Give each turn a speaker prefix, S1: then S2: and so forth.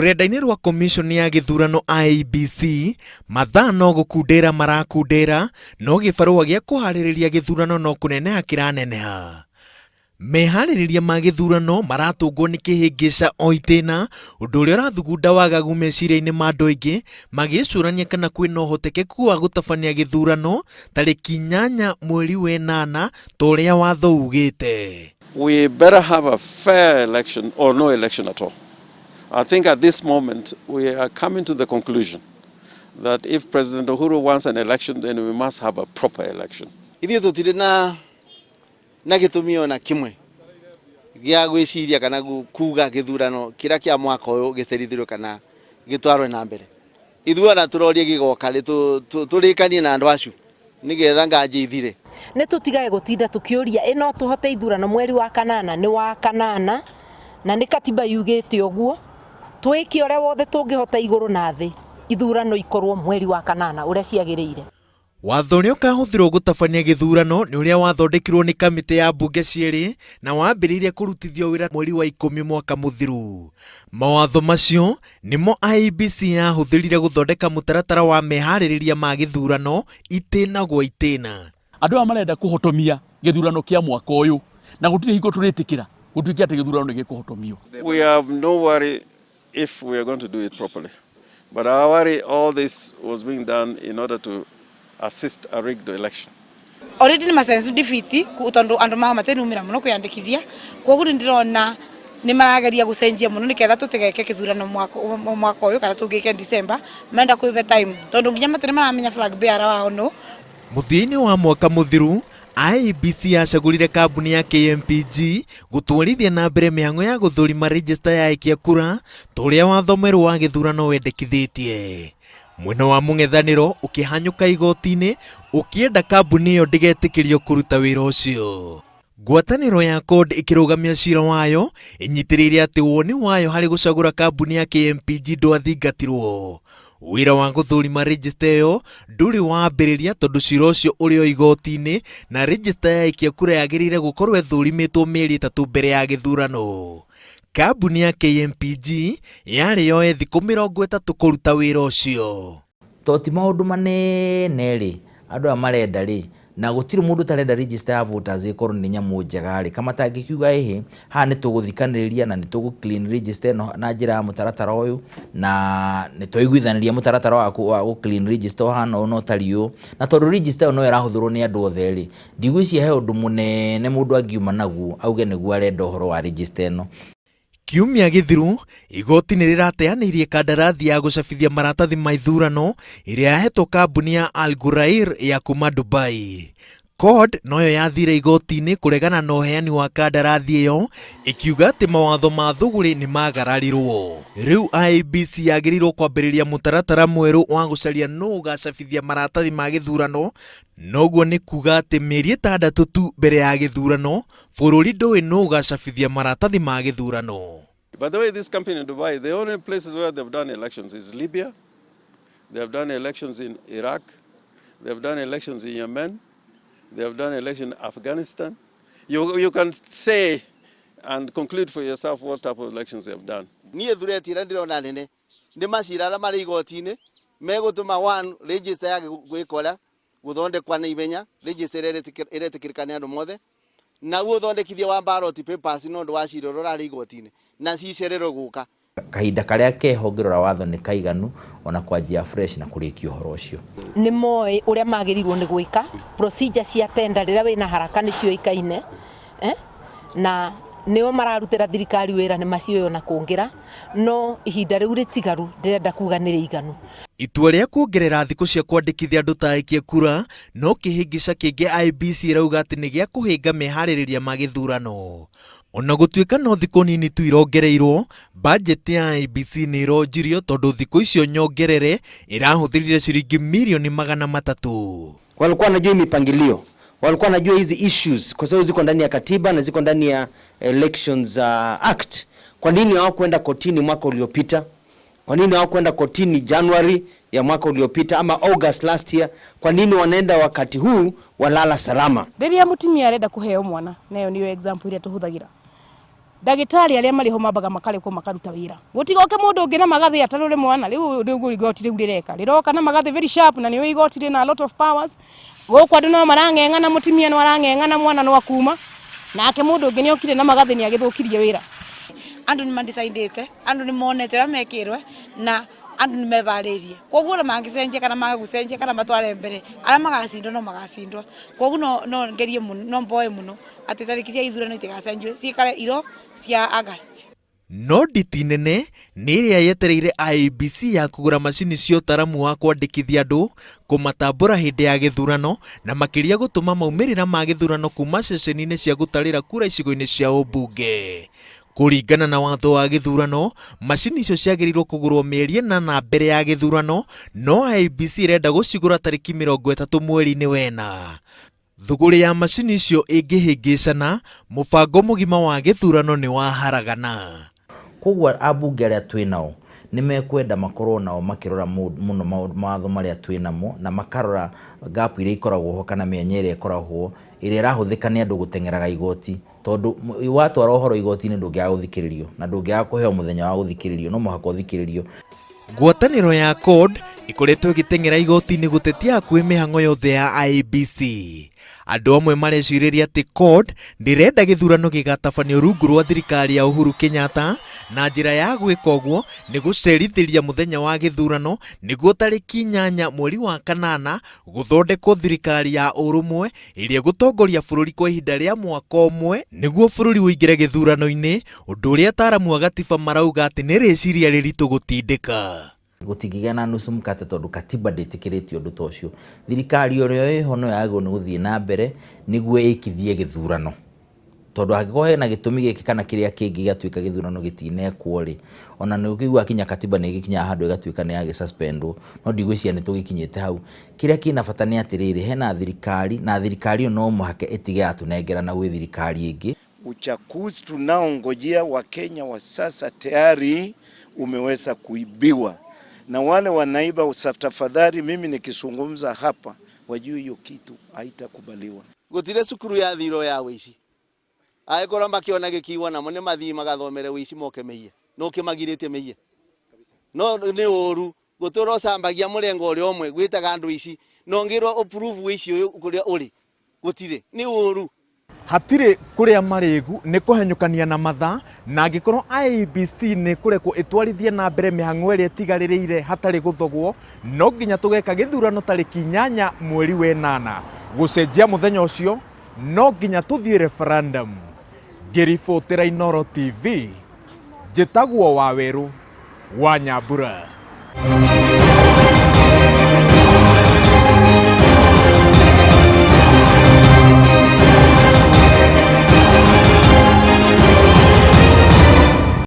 S1: Rũrenda-inĩ rwa Commission ya gĩthurano IEBC, mathaa no gũkundera marakundera, no gĩbarũa gĩa kũharĩrĩria gĩthurano no kũneneha kĩraneneha. Meharĩrĩria ma gĩthurano maratũngwo nĩ kĩhĩngĩca o itĩna, ũndũ ũrĩa ũrathugunda wagagu meciria-inĩ ma andũ aingĩ magĩcũrania kana kwĩna ũhotekeku wa gũtabania gĩthurano tarĩki 8 mweri wenana ta ũrĩa watho ugĩte.
S2: We better have a fair election or no election at all. I think at this moment we are coming to the conclusion that if President Uhuru wants an election, then we must have a proper election.
S3: Ithuĩ tũtirĩ na na gĩtũmi ona kĩmwe gĩa gwĩciria kana kuga gĩthurano kĩrĩa kĩa mwaka ũyũ gĩcerithĩrio kana gĩtwarwe na mbere. Ithuĩ ona tũrorie gĩgoka rĩ tũrĩkanie na andũ acio nĩgetha nganja ithire.
S4: Nĩ tũtigage gũtinda tũkĩũria ĩ no tũhote ithurano mweri wa kanana, nĩ wa kanana na nĩ katiba yugĩte ũguo, twĩke ũrĩa wothe tũngĩhota igũrũ na thĩ ithurano ikorwo mweri wa kanana ũrĩa ciagĩrĩire.
S1: Watho ũrĩa ũkahũthĩrwo gũtabania gĩthurano nĩ ũrĩa wathondekirwo nĩ kamĩtĩ ya mbunge cierĩ na wambĩrĩirie kũrutithio wĩra mweri wa ikũmi mwaka mũthiru. Mawatho macio nĩmo IEBC yahũthĩrire gũthondeka mũtaratara wa meharĩrĩria ma gĩthurano itĩna gwa itĩna.
S5: Andũ aya marenda kũhotomia gĩthurano kĩa mwaka ũyũ na gũtirĩ hingo tũrĩtĩkĩra gũtuĩke atĩ gĩthurano nĩ gĩkũhotomio.
S2: We have no worry if we are going to do it properly. But our worry, all this was being done in order to assist a rigged election.
S6: Already nĩ masense defeat tondu andu mao matirumira muno kwiyandikithia, koguo ni ndirona ni marageria gucenjia muno niketha tutigeke kithurano mwaka uyu kana tungike December, menda kwive time tondu nginya matire maramenya flag bearer wao no.
S1: Mũthia-inĩ wa mwaka mũthiru, IEBC yacagũrire kambuni ya KMPG gũtwarithia na mbere mĩhang'o ya gũthũrima rejista ya aikia kura ta ũrĩa watho mwerũ wa gĩthurano wendekithĩtie. Mwena wa mũng'ethanĩro ũkĩhanyũka igoti-inĩ ũkĩenda kambuni ĩyo ndĩgetĩkĩrio kũruta wĩra ũcio. Ngwatanĩro ya CORD ĩkĩrũgamia cira wayo ĩnyitĩrĩire atĩ woni wayo harĩ gũcagũra kambuni ya KMPG ndwathingatirwo. Wĩra wa gũthũrima rejista ĩyo ndũrĩ wambĩrĩria tondũ cira ũcio ũrĩ o igoti-inĩ na rejista ya aikia kura yagĩrĩire gũkorwo ĩthũrimĩtwo mĩeri 3 mbere ya gĩthurano. Kambuni ya KMPG yarĩ yoe thikũ 30 kũruta wĩra ũcio.
S7: To ti maũndũ manene rĩ andũ aya marenda rĩ, na gũtirĩ mũndũ ũtarenda register ya voters ĩkorwo nĩ nyamũ njega rĩ, kama tangĩkiuga ĩhĩ haha nĩ tũgũthikanĩrĩria na nĩ tũgũ clean register ĩno na njĩra ya mũtaratara ũyũ, na nĩ twaiguithanĩria mũtaratara wa gũ clean register ũhana ũũ na ũtariĩ ũũ, na tondũ register ĩyo no ĩrahũthĩrwo nĩ andũ othe rĩ, ndigwĩciria he ũndũ mũnene mũndũ angiuma naguo auge nĩguo arenda ũhoro wa register ĩno.
S1: Kiumia gĩthiru, igoti nĩ rĩrateanĩirie kandarathi ya gũcabithia maratathi ma ithurano ĩrĩa yahetwo kambuni ya Al Ghurair ya kuma Dubai. CORD noyo yathire igoti-inĩ kũregana na ũheani wa kandarathi ĩyo ĩkiuga atĩ mawatho ma thũgũrĩ nĩ magararirwo. Rĩu IEBC yagĩrĩirwo kwambĩrĩria mũtaratara mwerũ wa gũcaria nũ ũgacabithia maratathi ma gĩthurano, noguo nĩ kuga atĩ mĩeri 6 tu mbere ya gĩthurano bũrũri ndũĩ nũ ũgacabithia maratathi ma gĩthurano.
S2: By the way, this company in Dubai, the only places where they've done elections is Libya, they have done elections in Iraq, they have done elections in Yemen, they have done elections in Afghanistan. You can say and conclude for yourself what type of elections they have done.
S3: Niĩ threat ĩrĩa ndĩrona nene nĩ macira arĩa marĩ igoti-inĩ megũtũma one register ya gwĩka ũrĩa gũthondekwa na ihenya, register ĩrĩa ĩretĩkĩrĩka nĩ andũ mothe, naguo ũthondekithia wa ballot papers nĩ ũndũ wa cira ũrĩa ũrarĩ igoti-inĩ na cicererwo gũka.
S7: Kahinda karĩa keho ngĩrora watho nĩ kaiganu ona kwanjia fresh na kũrĩkia ũhoro ũcio.
S4: Nĩ moĩ ũrĩa magĩrĩirwo nĩ gwĩka procedure cia tender rĩrĩa wĩna haraka nĩ ciũĩkaine, na nĩo mararutĩra thirikari wĩra nĩ maciũĩ ona kũngĩra, no ihinda rĩu rĩtigaru ndĩrenda kuga nĩ rĩiganu.
S1: Itua rĩa kuongerera thikũ cia kwandĩkithia andũ ta aikia kura no kĩhĩngĩca kĩngĩ IEBC ĩrauga atĩ nĩ gĩa kũhĩnga meharĩrĩria ma gĩthurano. Ona gũtuĩka no thikũ nini tu irongereirwo, bajeti ya IEBC nĩ ĩronjirio tondũ thikũ icio nyongerere ĩrahũthĩrire ciringi mirioni 300.
S8: Walikuwa wanajua mipangilio, walikuwa wanajua hizi issues kwa sababu ziko ndani ya katiba na ziko ndani ya Elections Act. Kwa nini hawakwenda kotini mwaka uliopita? Kwa nini hawakwenda kotini January ya mwaka uliopita ama August last year? Kwa nini wanaenda wakati huu walala salama?
S9: Rĩrĩa mũtumia arenda kũheo mwana, nayo nĩyo example ĩrĩa tũhũthagĩra. Ndagĩtarĩ arĩa marĩ ho mambaga makarekwo makaruta wĩra. Gũtigoke mũndũ ũngĩ na magathĩ atarũre mwana. Rĩu rĩu igoti rĩu rĩreka. Rĩroka na magathĩ very sharp na nĩũĩ igoti rĩna a lot of powers. Gũkũ andũ no marang'eng'ana, mũtumia no arang'eng'ana, mwana no akuma. Nake mũndũ ũngĩ nĩokire na magathĩ nĩagĩthũkirie wĩra.
S6: Andũ nĩ madecidĩte, andũ nĩ monete ũrĩa mekĩrwe na andũ nĩ mebarĩirie. Koguo ona mangĩcenjia kana mage gũcenjia kana matware mbere, arĩa magacindwo no magacindwa. Koguo no no ngerie mũno, no mboe mũno atĩ tarĩki cia ithurano itigacenjio, cikare iro cia August.
S1: No nditi nene nĩ ĩrĩa yetereire IEBC ya kũgũra macini cia ũtaramu wa kwandĩkithia andũ, kũmatambũra hĩndĩ ya gĩthurano na makĩria gũtũma maumĩrĩra ma gĩthurano kuma ceceni-inĩ cia gũtarĩra kura icigo-inĩ cia ũmbunge. Kũringana na watho wa gĩthurano, macini icio ciagĩrĩirwo kũgũrwo mĩeri ĩnana mbere ya gĩthurano, no IEBC ĩrenda gũcigũra tarĩki 30 mweri-inĩ wena. Thũgũrĩ ya macini icio ĩngĩhĩngĩcana, mũbango mũgima wa gĩthurano nĩ waharagana.
S7: Kwoguo ambunge arĩa twĩ nao nĩ mekwenda makorwo nao makĩrora mũno mawatho marĩa twĩ namo na makarora gap iria ikoragwo ho kana mĩanya ĩrĩa ĩkoragwo ĩrĩa ĩrahũthĩka nĩ andũ gũteng'eraga igoti. Tondũ watwara ũhoro igoti-inĩ ndũngĩaga gũthikĩrĩrio na ndũngĩaga kũheo mũthenya wa gũthikĩrĩrio, no mũhaka ũthikĩrĩrio.
S1: Ngwatanĩro ya CORD ĩkoretwo ĩgĩteng'era igoti-inĩ gũtetia hakuhĩ mĩhang'o yothe ya IEBC. Andũ amwe marecirĩria atĩ CORD ndĩrenda gĩthurano gĩgatabanio rungu rwa thirikari ya Uhuru Kenyatta na njĩra ya gwĩka ũguo nĩ gũcerithĩria mũthenya wa gĩthurano nĩguo tarĩki 8 mweri wa kanana gũthondekwo thirikari ya ũrũmwe ĩrĩa ĩgũtongoria bũrũri kwa ihinda rĩa mwaka ũmwe nĩguo bũrũri ũingĩre gĩthurano-inĩ, ũndũ ũrĩa ataaramu a gatiba marauga atĩ nĩ rĩciria rĩritũ gũtindĩka.
S7: Gũtingĩgĩa na nusu mkate tondũ katiba ndĩtĩkĩrĩtie ũndũ ta ũcio. Thirikari ĩrĩa ĩho no yagĩrĩirwo nĩ gũthiĩ na mbere nĩguo ĩkithie gĩthurano. Tondũ angĩkorwo hena gĩtũmi gĩkĩ kana kĩrĩa kĩngĩ gĩatuĩka gĩthurano gĩtinekwo rĩ, ona nĩ ũkĩiguaga kinya katiba nĩ ĩgĩkinyaga handũ ĩgatuĩka nĩ yagĩ suspend wo, no ndigwĩciria nĩ tũgĩkinyĩte hau. Kĩrĩa kĩna bata nĩ atĩrĩrĩ, hena thirikari na thirikari ĩyo no mũhaka ĩtige yatũnengerana gwĩ thirikari ĩngĩ.
S10: Uchaguzi tunaongojea Wakenya wa sasa tayari umeweza kuibiwa, na wale wanaiba, tafadhali, mimi nikizungumza hapa wajue hiyo kitu haitakubaliwa.
S3: Gutire cukuru yathirwo ya wĩici angĩkorwo makĩona gĩkiugo namo nĩ mathiĩ magathomere wĩici moke meiye no kĩmagirĩtie meiye no nĩ ũru gũtũra ũcambagia mũrengo ũrĩa ũmwe gwĩtaga andũ ici na ũngĩrwo ũprove wĩici ũyũ kũrĩa ũrĩ gũtirĩ nĩ ũru.
S1: Hatirĩ kũrĩa marĩgu nĩ kũhenyũkania na mathaa, na angĩkorwo IEBC nĩ ĩkũrekwo ĩtwarithie na mbere mĩhang'o ĩrĩa ĩtigarĩrĩire hatarĩ gũthogwo, no nginya tũgeka gĩthurano tarĩki 8 mweri wenana. Gũcenjia mũthenya ũcio, no nginya tũthiĩ referendum. Ngĩribotera Inooro TV, njĩtagwo Wawerũ wa Nyambura.